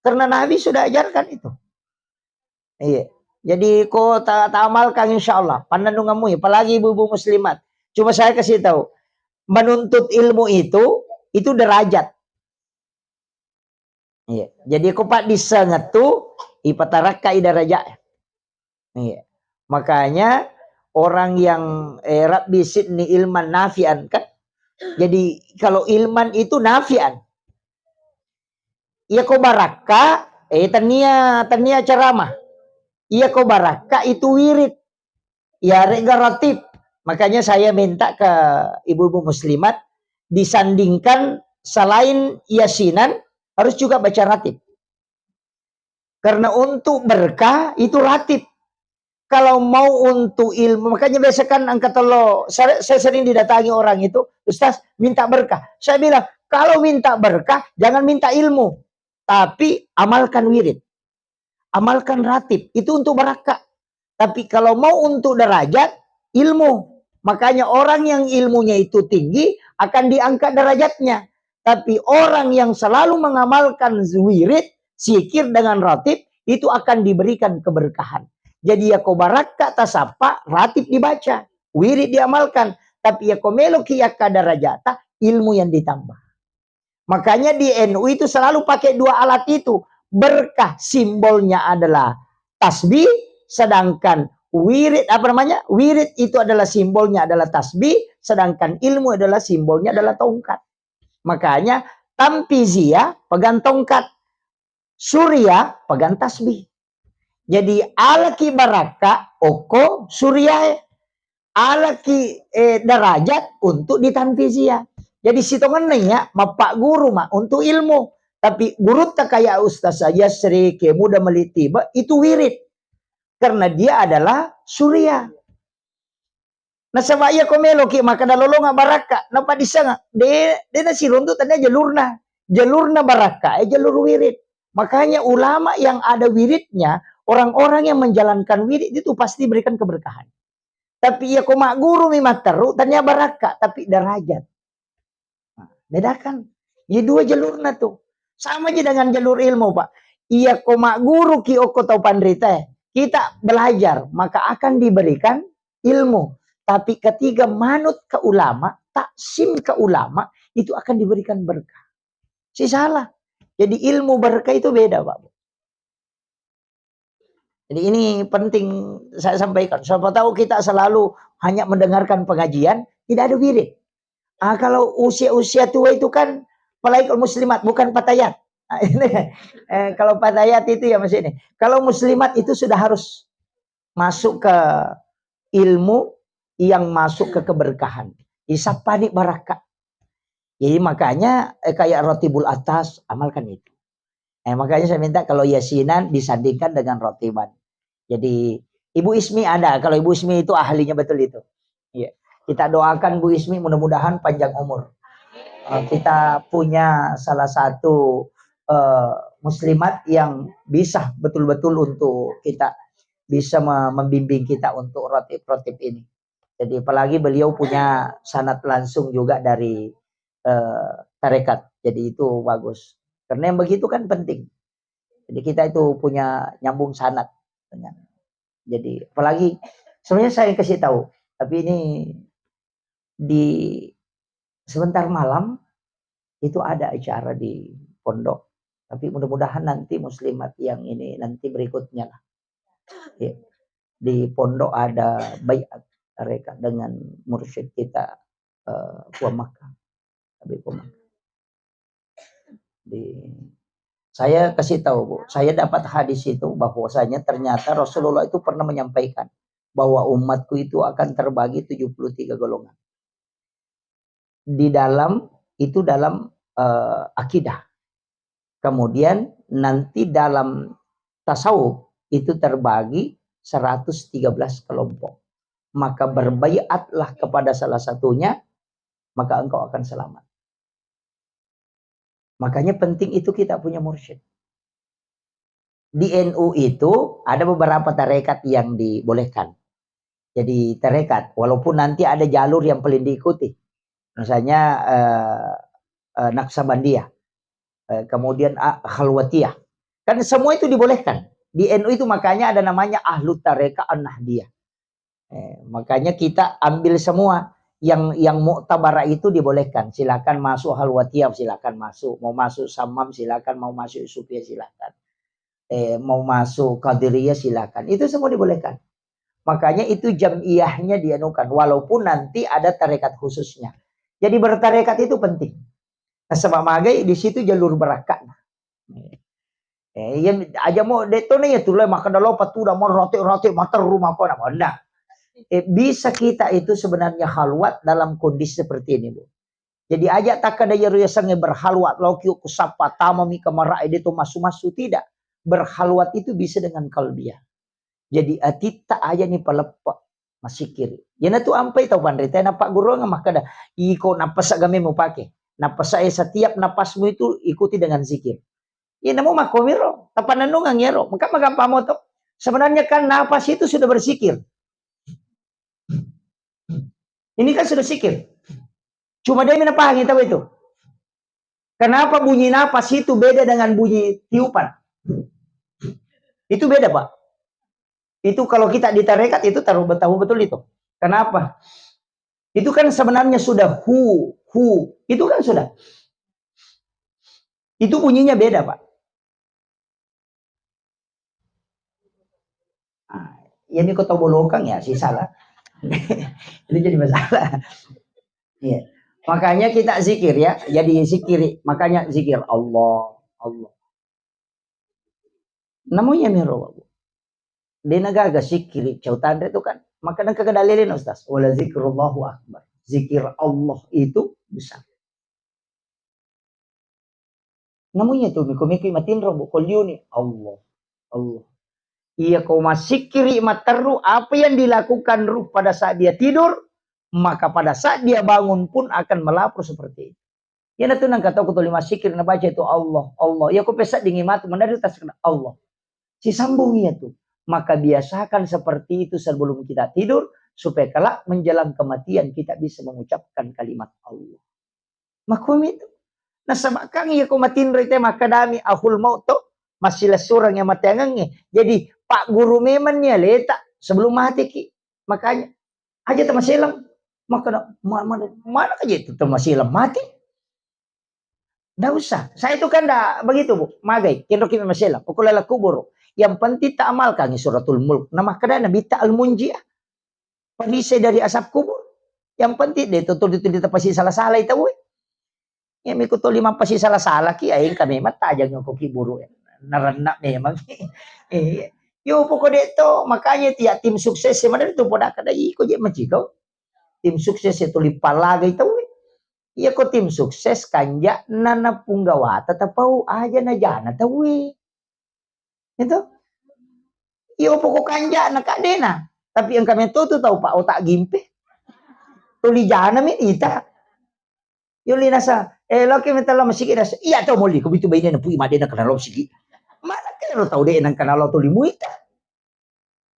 Karena Nabi sudah ajarkan itu. Iya. Jadi ko ta, ta amalkan insya Allah. Pannennungammu, apalagi ibu-ibu muslimat. Cuma saya kasih tahu, menuntut ilmu itu, itu derajat. Iya. Jadi ko paddissengeng tu, ipatarakkai derajat. Iya. Makanya orang yang, eh, rabbi zidni ilman nafi'an kan. Jadi kalau ilman itu nafi'an. Iya ko barakka, eh, tania, tania ceramah. Iya ko barakka itu wirid. Iya rega ratib. Makanya saya minta ke ibu-ibu muslimat disandingkan selain yasinan harus juga baca ratib. Karena untuk berkah itu ratib. Kalau mau untuk ilmu, makanya biasa kan angkat Allah, saya, saya sering didatangi orang itu, "Ustaz, minta berkah." Saya bilang, "Kalau minta berkah, jangan minta ilmu, tapi amalkan wirid, amalkan ratib, itu untuk barakah." Tapi kalau mau untuk derajat, ilmu. Makanya orang yang ilmunya itu tinggi akan diangkat derajatnya. Tapi orang yang selalu mengamalkan wirid, zikir dengan ratib, itu akan diberikan keberkahan. Jadi iya ko barakka tasappa, ratib dibaca, wirid diamalkan. Tapi iya ko meloki yakka derajata, ilmu yang ditambah. Makanya di N U itu selalu pakai dua alat itu. Berkah simbolnya adalah tasbih, sedangkan wirid, apa namanya? Wirid itu adalah simbolnya adalah tasbih, sedangkan ilmu adalah simbolnya adalah tongkat. Makanya Tanfiziyah pegang tongkat. Suriyah pegang tasbih. Jadi, alaki barakka okko suriyae. Alaki, eh, darajat untuk di tanfiziyah. Jadi, sitongenna iya mappagguru ma untuk ilmu. Tapi gurutta kaya Ustaz Yasri, Kiai Muda Malik Tiba, itu wirid. Karena dia adalah suriyah. Nasaba iya ko meloki makkeda lolonga barakka, napaddissengeng, de, de nasiruntu tania jalurna. Jalurna barakka, eh, jalur wirid. Makanya ulama yang ada wiridnya, orang-orang yang menjalankan wirid itu pasti diberikan keberkahan. Tapi iya ko magguru mi matteru, tania barakka, tapi darajat. Nah, bedakan. Ini dua jalurna tuh. Sama aja dengan jalur ilmu, Pak. Iya ko magguru ki okko tau panrita, eh. Kita belajar, maka akan diberikan ilmu. Tapi ketika manut ke ulama, taksim ke ulama, itu akan diberikan berkah. Si salah. Jadi ilmu berkah itu beda, Pak. Jadi ini penting saya sampaikan. Siapa tahu kita selalu hanya mendengarkan pengajian, tidak ada wirid. Ah, kalau usia-usia tua itu kan, apalagi kalau muslimat, bukan fatayat. Ah, ini, eh, kalau fatayat itu ya masih ini. Kalau muslimat itu sudah harus masuk ke ilmu yang masuk ke keberkahan. Isappani barakka. Jadi makanya, eh, kayak Rotibul Atas, amalkan itu. Eh, makanya saya minta kalau yasinan disandingkan dengan rotiban. Jadi, Ibu Ismi ada, kalau Ibu Ismi itu ahlinya betul itu. Iya. Kita doakan Bu Ismi mudah-mudahan panjang umur. Eh, kita punya salah satu, eh, muslimat yang bisa betul-betul untuk kita, bisa me-, membimbing kita untuk rotib-rotib ini. Jadi, apalagi beliau punya sanad langsung juga dari, eh, tarekat. Jadi, itu bagus. Karena yang begitu kan penting. Jadi, kita itu punya nyambung sanad dengan, jadi, apalagi sebenarnya saya kasih tahu, tapi ini di sebentar malam itu ada acara di pondok. Tapi mudah-mudahan nanti muslimat yang ini nanti berikutnya lah. Ya. Di pondok ada baiat mereka dengan mursyid kita, eh, Fuad Makkah. Habib Fuad Makkah. Di, saya kasih tahu, Bu, saya dapat hadis itu bahwasanya ternyata Rasulullah itu pernah menyampaikan bahwa umatku itu akan terbagi tujuh puluh tiga golongan. Di dalam, itu dalam, eh, akidah. Kemudian nanti dalam tasawuf itu terbagi seratus tiga belas kelompok. Maka berbaiatlah kepada salah satunya, maka engkau akan selamat. Makanya penting itu kita punya mursyid. Di N U itu ada beberapa tarekat yang dibolehkan. Jadi tarekat, walaupun nanti ada jalur yang paling diikuti. Misalnya, eh, eh, Naksabandiyah, eh, kemudian, ah, Khalwatiyah. Kan semua itu dibolehkan. Di N U itu makanya ada namanya Ahlu Tarekat An-Nahdiyah. Eh, makanya kita ambil semua yang, yang muktabar itu dibolehkan. Silakan masuk Khalwatiyah, silakan masuk. Mau masuk Samam, silakan. Mau masuk Yusufiyah, silakan. Eh, mau masuk Qadiriyah, silakan. Itu semua dibolehkan. Makanya itu jam'iyahnya dianukan, walaupun nanti ada tarekat khususnya. Jadi bertarekat itu penting. Nasaba magai di situ jalur barakka. Eh, iya, aja mo, de' to na iya tu lo makkeda lo patuda mo rote-rote materru mako na, ndak. Eh, bisa kita itu sebenarnya khalwat dalam kondisi seperti ini, Bu. Jadi aja takkeda iyaro yasengnge berkhalwat, lao ki ku sappa tamami kamarae de' to massu-massu, tidak. Berkhalwat itu bisa dengan qalbiyah. Jadi atitta aja ni paleppe', masikir. Iyanatu ampai tau panrita nappagguruang makkeda, iko nappasa' game mupake. Nappasa' e setiap napasmu itu ikuti dengan zikir. Iya, namo makkomiro, tapannennungeng iyaro. Maka magampang moto. Sebenarnya kan napas itu sudah berzikir. Ini kan sudah zikir. Cuma dia mina paham itu. Kenapa bunyi napas itu beda dengan bunyi tiupan? Itu beda, Pak. Itu kalau kita di tarekat itu taruh, tahu betul itu. Kenapa? Itu kan sebenarnya sudah hu, hu. Itu kan sudah. Itu bunyinya beda, Pak. Ah, iya, mi ko tau bolokang ya, sisa lah. Itu jadi masalah. Iya. Makanya kita zikir ya, jadi zikiri. Makanya zikir Allah, Allah. Namu iya mero, Bu. Dena gaga sikiri cau tanre tu kan. Maka nang kagak dalilin, Ustaz. Wala zikrullahu akbar. Zikir Allah itu besar. Namu iya tu miko-miko matinro, Bu, ko liuni Allah, Allah. Iya, ko masikiri materru, apa yang dilakukan ruh pada saat dia tidur, maka pada saat dia bangun pun akan melapor seperti itu. Iyanatu nangka tau ko tuli massikiri nabaca itu Allah, Allah. Iya ko peseddingi matu menari tas kena Allah. Sisambung iya tu. Maka biasakan seperti itu sebelum kita tidur supaya kelak menjelang kematian kita bisa mengucapkan kalimat Allah. Makumi tu. Nasaba kan iya ko matinro ite makkadami ahul maut to, massilessureng iya mateangengnge. Jadi pak guru memang nia leta sebelum mati ki. Makanya aja tamaselang. Makkada, ma-, ma-, mana aja itu tamaselang mati? Ndak usah. Saya itu kan ndak begitu, Bu. Magai, kenroki maselang. Pokok lala kubur. Yang penting tak amalkan suratul mulk. Nama kada Nabi tak al-munjiah. Perisai dari asap kubur. Yang penting deh, tuh, tuh, tuh, tuh, pasti salah-salah itu, weh. Ya, miku tuli mappasi sala-salaki, aing kami matajang ko ki buru. Narenna memang. Eh, yo pokok de to, makanya tiap tim sukses sebenarnya tu poda kada iko je macito. Tim sukses itu lipalaga itu. Iya ko tim sukses kanja nana punggawata tapau aja na jana tawe. Itu. Iyo pokok kanja na kadena. Tapi engka meto tu tau pak otak gimpe. Tuli jana mi ita. Yolli nasa, eh, loki metalla masigi nasa, iya tau molli, ko bitu baine na pui madena kana lo sigi. Mana kero tau de nang kana lo tuli muita.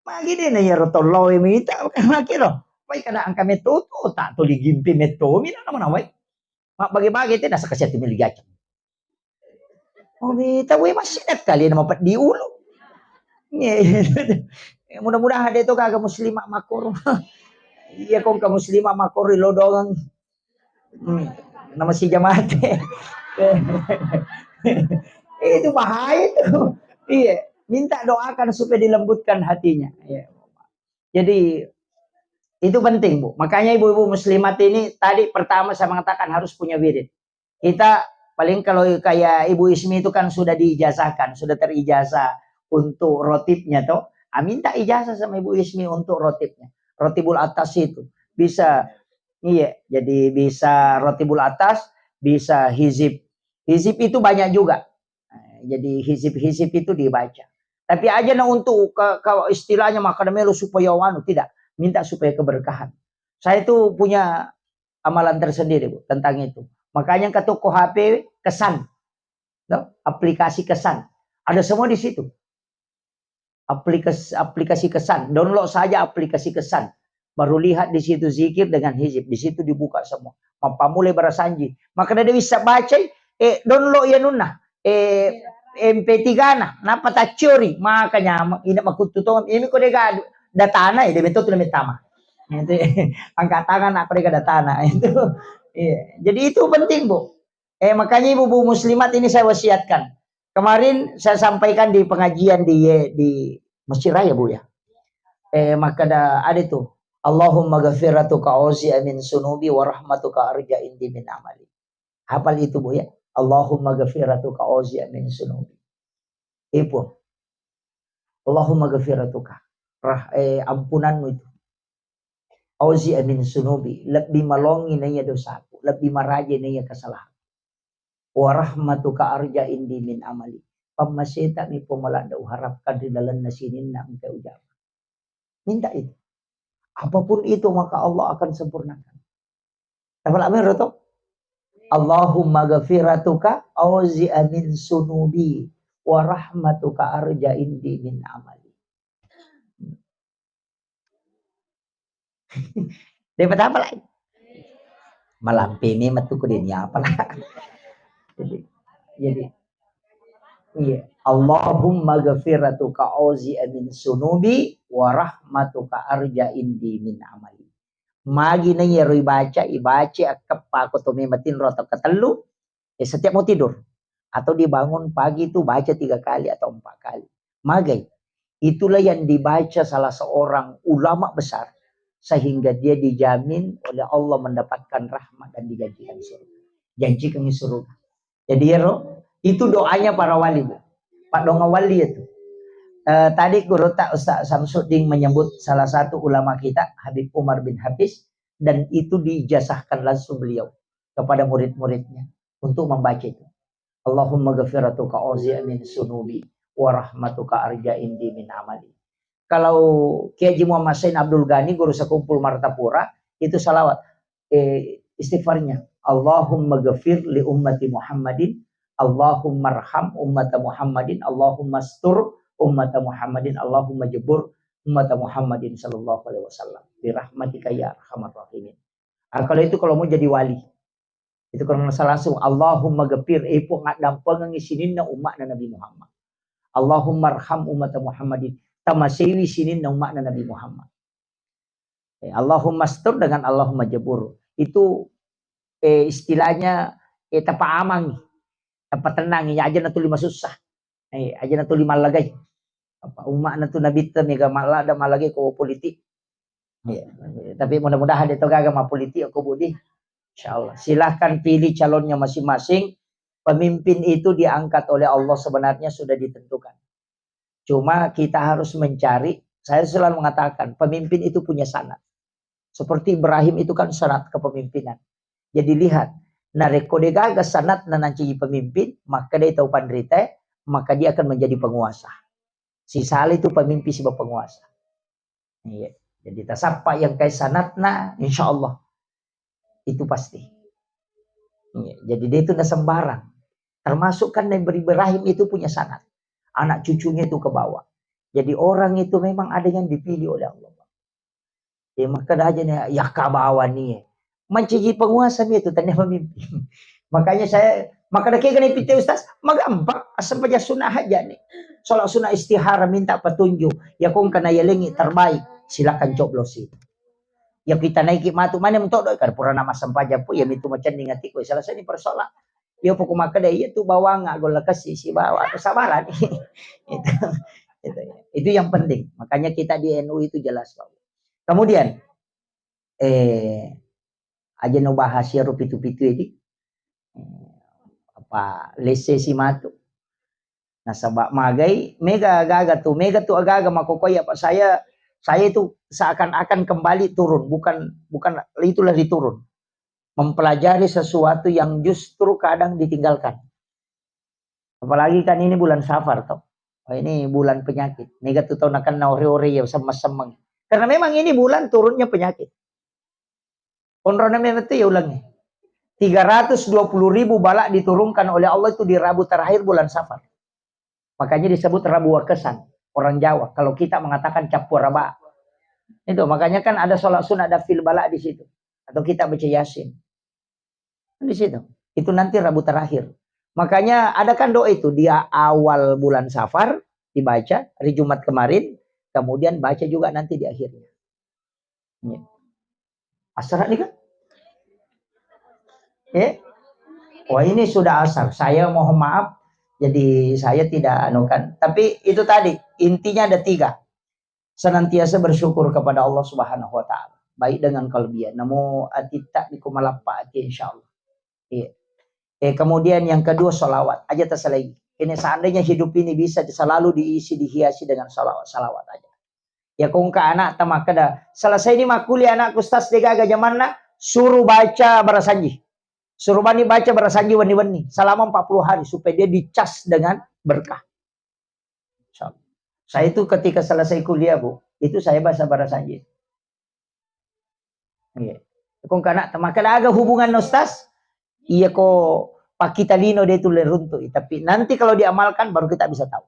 Magi de na yaro tau lo muita, magi lo. Pai kana angka meto tu, tak tuli gimpi meto, mina nama nawai. Mak bagi-bagi te nasa kasih ati mili jacang. Oh, beta we masih kali nama peddi ulu. Iya, iya. Mudah-mudahan de to gaga muslimah makoro. Iya, kong ka muslimah makoro lo doang. Hmm, nama si jamate. Itu bahaya itu. Iya, minta doakan supaya dilembutkan hatinya. Iya. Jadi itu penting, Bu. Makanya ibu-ibu muslimat ini tadi pertama saya mengatakan harus punya wirid. Kita paling kalau kayak Ibu Ismi itu kan sudah diijazahkan, sudah terijazah untuk rotibnya toh. Ah, minta ijazah sama Ibu Ismi untuk rotibnya. Rotibul atas itu. Bisa, iya, jadi bisa rotibul atas, bisa hizib. Hizib itu banyak juga. Nah, jadi hizib-hizib itu dibaca. Tapi aja na untuk ke, ke istilahnya makana melo supaya anu, tidak. Minta supaya keberkahan. Saya itu punya amalan tersendiri, Bu, tentang itu. Makanya ke toko H P kesan. No? Aplikasi kesan. Ada semua di situ. Aplikas-, aplikasi kesan. Download saja aplikasi kesan. Baru lihat di situ zikir dengan hizib. Di situ dibuka semua. Mappamulai barasanji. Maka dia bisa baca, eh, download ya nunna. Eh, M P tiga na, napa tacciori, maka nyameng. Ina makuttu tong, ini ko dega datana, eh, de betul tu metama. Itu, angkat tangan apa dega datana. Itu, iya. Jadi itu penting, Bu. Eh, makanya ibu-ibu muslimat ini saya wasiatkan. Kemarin saya sampaikan di pengajian di, di Masjid Raya, Bu, ya. Eh, maka ada, ada itu. Allahumma ghafiratuka auzi amin sunubi wa rahmatuka arja indi min amali. Hafal itu, Bu, ya. Allahumma ghafiratuka auzi amin sunubi. Ibu. Allahumma ghafiratuka. Rah-, eh, ampunanmu itu. Auzi amin sunubi. Lebbi malongi naiya dosaku. Lebbi maraje naiya kesalahan. Wa rahmatuka arja indi min amali. Pammaseta mi Puang maladda uharapkan ri lalenna sininna engka ujama. Minta itu. Apapun itu maka Allah akan sempurnakan. Apa lama roto? Allahumma ghafiratuka auzi amin sunubi wa rahmatuka arja indi min amali. Depa tapa lai. Malampe memang tu kudin ya apa lah. Jadi, jadi, iya. Allahumma ghafiratuka auzi amin sunubi wa rahmatuka arja indi min amali. Magi na iyaro ibaca, ibaca akkeppa ko to memang tinro atau ketellu, eh, setiap mau tidur. Atau dibangun pagi itu baca tiga kali atau empat kali. Magai. Itulah yang dibaca salah seorang ulama besar. sehingga dia dijamin oleh Allah mendapatkan rahmat dan dijanjikan surga. Janjikan surga. Jadi, iyaro, itu doanya para wali, Bu. Paddoangeng wali itu. Eh, tadi gurutta Ustaz Samsuddin menyebut salah satu ulama kita, Habib Umar bin Hafiz, dan itu diijazahkan langsung beliau kepada murid-muridnya untuk membaca itu. "Allahumma ghafiratuka auzi' min sunubi wa rahmatuka arja indi min amali." Kalau Kiai Haji Muhammad Sain Abdul Ghani, guru sekumpul Martapura, itu salawat, eh, istighfarnya, "Allahumma ghafir li ummati Muhammadin, Allahumma arham ummata Muhammadin, Allahumma astur ummata Muhammadin, Allahumma jebur ummata Muhammadin sallallahu alaihi wasallam, bi rahmatika ya arhamar rahimin." Ah, kalau itu kalau mau jadi wali. Itu kalau nasa langsung, "Allahumma ghafir, eh, Puang, addampengengi sininna umma'na Nabi Muhammad. Allahumma arham ummata Muhammadin, tamaseiwi sininna umma'na Nabi Muhammad. Eh, Allahumma astur dengan Allahumma jabur." Itu, eh, istilahnya, eh, tapaamangi, tapatenangi, ya aja natuli masussa. Eh, aja natuli mallagai. Apa umma'na tu Nabitta mega malladda mallagai ko politik. Iya. Tapi mudah-mudahan de to gaga mappolitik ko Budi. Insyaallah. Silahkan pilih calonnya masing-masing. Pemimpin itu diangkat oleh Allah sebenarnya sudah ditentukan. Cuma kita harus mencari, saya selalu mengatakan, pemimpin itu punya sanad. Seperti Ibrahim itu kan sanad kepemimpinan. Jadi lihat, narekko de gaga sanadna nancaji pemimpin, maka de tau panrita, maka dia akan menjadi penguasa. Sisala itu pemimpin siba penguasa. Iya. Jadi tasappa yang kai sanadna, insyaallah itu pasti. Iya. Jadi de itu na sembarang. Termasuk kan Nabi Ibrahim itu punya sanad. Anak cucunya itu ke bawah. Jadi orang itu memang ada yang dipilih oleh Allah. Eh, makkeda aja nih, ya kabawa nih. Mancaji penguasa mi itu, tania memimpin. Makanya saya, makkeda kega nih pite Ustaz, magampang, asal baca sunnah aja nih. Sholat sunnah istihara minta petunjuk. Ya kong kana yalengi terbaik, silakan coblos itu. Ya kita naiki matu mana mentok doi, kan pura nama sempajang pun, ya mitu macam nih ngatiku, selesai nih persoalan. Ya pokok makkeda iya tu bawang, agol kasih si bawa, kesabaran. Itu, itu, itu yang penting. Makanya kita di N U itu jelas, Pak. Kemudian, eh, aja no bahas ya pitu-pitu ini. Eh, apa lese si matu. Nasaba magai, mega gaga tu, mega tu agaga makokoi apa saya, saya itu seakan-akan kembali turun, bukan, bukan itulah diturun. Mempelajari sesuatu yang justru kadang ditinggalkan. Apalagi kan ini bulan Safar toh. Oh, ini bulan penyakit. Mega tu tau nakenna ore-ore ya semmeng-semmeng. Karena memang ini bulan turunnya penyakit. Onrona memang tu ya ulangi. Tiga ratus dua puluh ribu bala diturunkan oleh Allah itu di Rabu terakhir bulan Safar. Makanya disebut Rabu Wakesan orang Jawa. Kalau kita mengatakan cappu raba. Itu makanya kan ada sholat sunat dafil bala di situ. Atau kita baca Yasin. Di situ. Itu nanti Rabu terakhir. Makanya ada kan doa itu di awal bulan Safar dibaca, hari Jumat kemarin, kemudian baca juga nanti di akhirnya. Iya. Asar nih kan? Eh? Wah, ini sudah asar. Saya mohon maaf. Jadi saya tidak anu kan. Tapi itu tadi, intinya ada tiga. Senantiasa bersyukur kepada Allah Subhanahu wa Ta'ala. Baik dengan kelebihan. Namo atitta di kumalappa ati, insyaallah. Iya. Eh, kemudian yang kedua, salawat. Aja tasalai. Ini seandainya hidup ini bisa selalu diisi, dihiasi dengan salawat, salawat aja. Ya, kongka anak ta makkeda, selesai ni makkuliah anakku, Ustaz, de gaga jamanna, suruh baca barasanji. Suruh bani baca barasanji wenni-wenni selama empat puluh hari supaya dia dicas dengan berkah. Insyaallah. Saya itu ketika selesai kuliah, Bu, itu saya baca barasanji. Iya. Kongka anak ta makkeda, aga hubungan Ustaz? Iya ko pakkita lino de tu le runtu. Tapi nanti kalau diamalkan baru kita bisa tahu.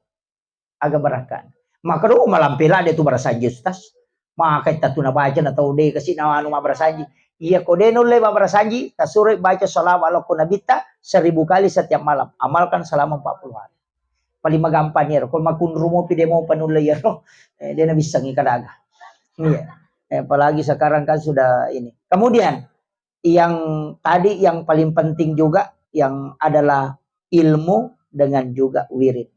Aga barakka. Maka do malampe ladde tu barasanji Ustaz. Maka tatu nabaca na tau de kasi na anu mabbarasanji. Iya ko de nulle mabbarasanji, tasuroi baca salawat lao ko nabitta seribu kali setiap malam. Amalkan selama empat puluh hari. Paling magampang iyaro. Ko makunru mopi de mopa nulle iyaro. Eh, de nabissangi kadaga. Iya. Eh, apalagi sekarang kan sudah ini. Kemudian yang tadi yang paling penting juga yang adalah ilmu dengan juga wirid.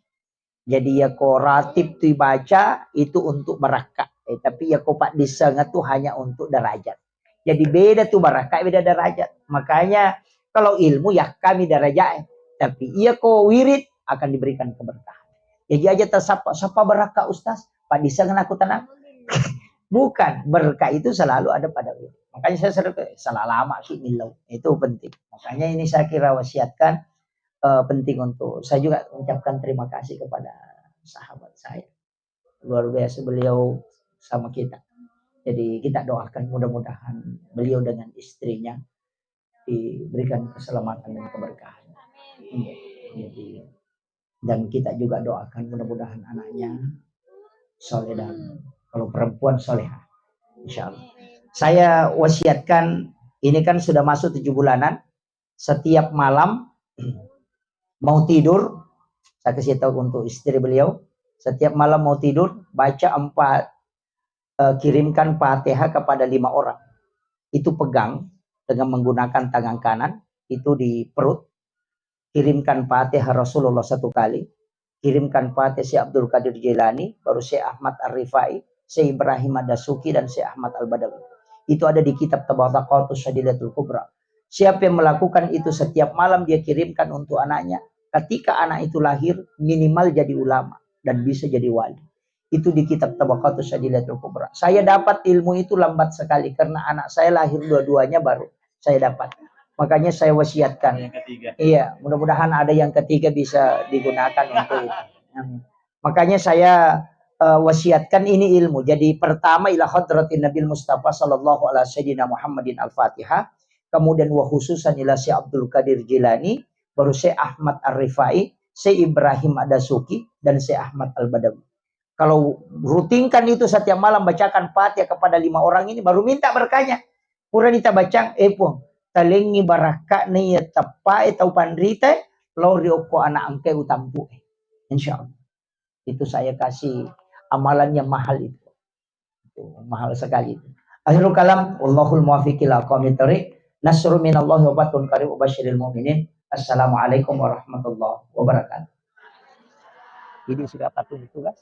Jadi ya ko ratib tu ibaca itu untuk barakka. Eh, tapi iya ko paddissengeng tu hanya untuk derajat. Jadi beda tu barakka, beda derajat. Makanya kalau ilmu ya kami derajat, tapi iya ko wirid akan diberikan keberkahan. Jadi aja tersapa, sapa barakka Ustaz, paddissengeng aku tenang. Bukan, berkah itu selalu ada pada wirid. Makanya saya sering, "Salah lama ki millau." Itu penting. Makanya ini saya kira wasiatkan, eh, penting untuk saya juga ucapkan terima kasih kepada sahabat saya. Luar biasa beliau sama kita. Jadi kita doakan mudah-mudahan beliau dengan istrinya diberikan keselamatan dan keberkahan. Iya. Jadi, dan kita juga doakan mudah-mudahan anaknya soleh dan kalau perempuan soleha, insya Allah. Saya wasiatkan, ini kan sudah masuk tujuh bulanan, setiap malam mau tidur, saya kasih tahu untuk istri beliau, setiap malam mau tidur baca empat, eh, kirimkan Fatihah kepada lima orang. Itu pegang dengan menggunakan tangan kanan, itu di perut, kirimkan Fatihah Rasulullah satu kali, kirimkan Fatihah Syekh Abdul Qadir Jailani, baru Syekh Ahmad Ar-Rifai, Syekh Ibrahim Ad-Dasuki, dan Syekh Ahmad Al-Badawi. Itu ada di kitab Tabaqatus Syadiliyatul Kubra. Siapa yang melakukan itu setiap malam dia kirimkan untuk anaknya, ketika anak itu lahir minimal jadi ulama dan bisa jadi wali. Itu di kitab Tabaqatus Syadiliyatul Kubra. Saya dapat ilmu itu lambat sekali karena anak saya lahir dua-duanya baru saya dapat. Makanya saya wasiatkan. Yang ketiga. Iya, mudah-mudahan ada yang ketiga bisa digunakan untuk itu. Amin. Makanya saya, eh, wasiatkan ini ilmu. Jadi pertama ila hadratin Nabil Mustafa sallallahu ala sayyidina Muhammadin Al-Fatihah, kemudian wa khususan ila Syekh Abdul Qadir Jilani, baru Syekh Ahmad Ar-Rifai, Syekh Ibrahim Ad-Dasuki, dan Syekh Ahmad Al-Badawi. Kalau rutinkan itu setiap malam bacakan Fatihah kepada lima orang ini, baru minta berkahnya. Purani tabacang, eh Puang, talengngi barakka'na iya teppae tau panrita, lao ri okko anak engkae utampu'e. Insya Allah. Itu saya kasih amalan yang mahal itu. Itu mahal sekali itu. Akhirul kalam, wallahul muwaffiq ila aqwamit thariq. Nasrun minallahi wa fathun qarib wa basyiril mu'minin. Assalamualaikum warahmatullahi wabarakatuh. Ini sudah patuh tugas.